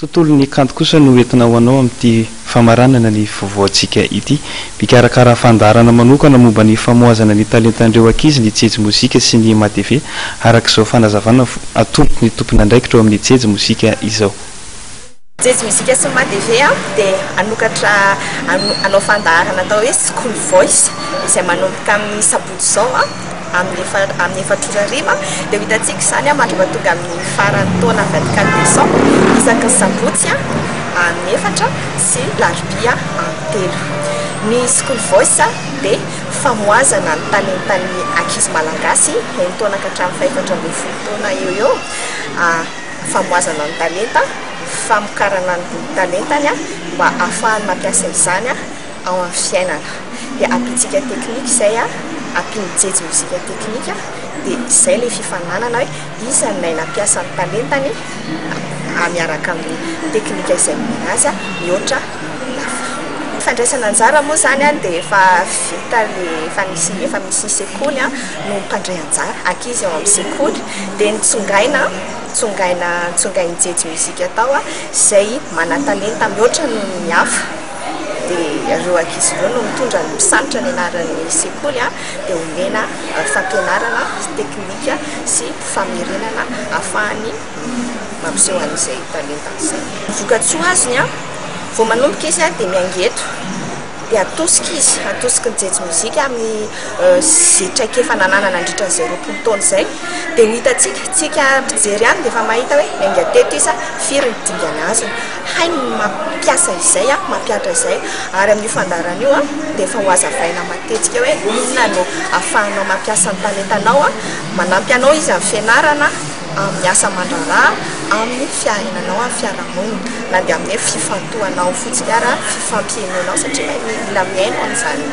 Tontolon'ny kanto kosa no entina ho anao amin'ity famaranana ny vaovaontsika ity. Mikarakara fandaharana manokana momba ny famohazana ny talentan'ireo ankizy ny Jejy Mozika sy ny Matv, araka izao fanazavana atolotry ny tompon'andraikitra ao amin'ny Jejy Mozika izao. Jejy Mozika sy ny Matv dia hanokatra hanao fandaharana atao hoe School Voice izay manomboka amin'ny sabotsy izao amin'ny amin'ny efatra ora hariva dia ho hitantsika izany mandra-pahatonga amin'ny faran'ny taona 24 décembre isaky ny sabotsy amin'ny efatra sy larobia amin'ny telo. Ny School Voice dia famohazana ny talentan'ny ankizy malagasy enin-taona ka hatramin'ny faha-14 taona eo eo, famohazana ny talenta, famokarana ny talentany mba ahafahany mampiasa izany ao amin'ny fiainana. Dia ampiantsika teknika izay, ampian'ny Jejy mozika teknika, dia izay ilay fifaninanana hoe iza no nahay nampiasa ny talentany miaraka amin'ny teknika izay nomena azy mihoatra noho ny hafa. Ny fandraisana anjara moa izany dia efa vita ilay efa nisy efa misy sekoly no mpandray anjara, ankizy ao amin'ny sekoly dia nitsongaina tsongaina tsongain'ny Jejy mozika tao izay manan-talenta mihoatra noho ny hafa. dia ireo ankizy ireo no mitondra ny misalotra ny anaran'ny sekoly dia omena fampianarana teknika sy famerenana ahafahany mampiseho an'izay talentany izay. Ny vokatsoa azony vao manomboka izy dia miainga eto dia atosika izy, atosiky ny Jejy Mozika amin'ny izay traikefa nananana nandritra an'izay 20 taona izay dia ho hitantsika, tsika mpijery ihany dia efa mahita hoe niainga teto izy, firy ny dingana azony. Hainy ny mampiasa izay, mampihatra izay ary amin'io fandaharana io dia efa ho hazavaina matetika hoe inona no ahafahanao mampiasa ny talentanao, manampy anao izy amin'ny fianarana, amin'ny asa aman-draharaha, amin'ny fiainanao amin'ny fiarahamonina na dia amin'ny hoe fifantohanao fotsiny ara, fifampihainoanao satria mahay mila mihaino an'izany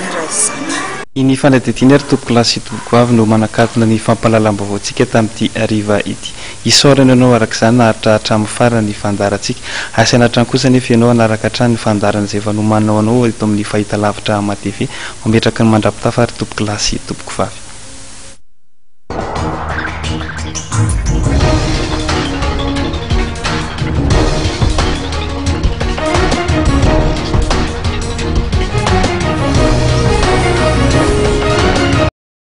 hira izany. Iny fanadihadiana ry tompokolahy sy tompokovavy no manakatona ny fampahalalam-baovaontsika tamin'ity hariva ity. Isaorana ianao araka izany naharitra hatramin'ny farany ny fandaharantsika. Asaina hatrany kosa anefa ianao hanaraka hatrany ny fandaharana izay efa nomanina ho anao eto amin'ny fahitalavitra Hama TV. Mametraka ny mandra-pitafa ary tompokolahy sy tompokovavy.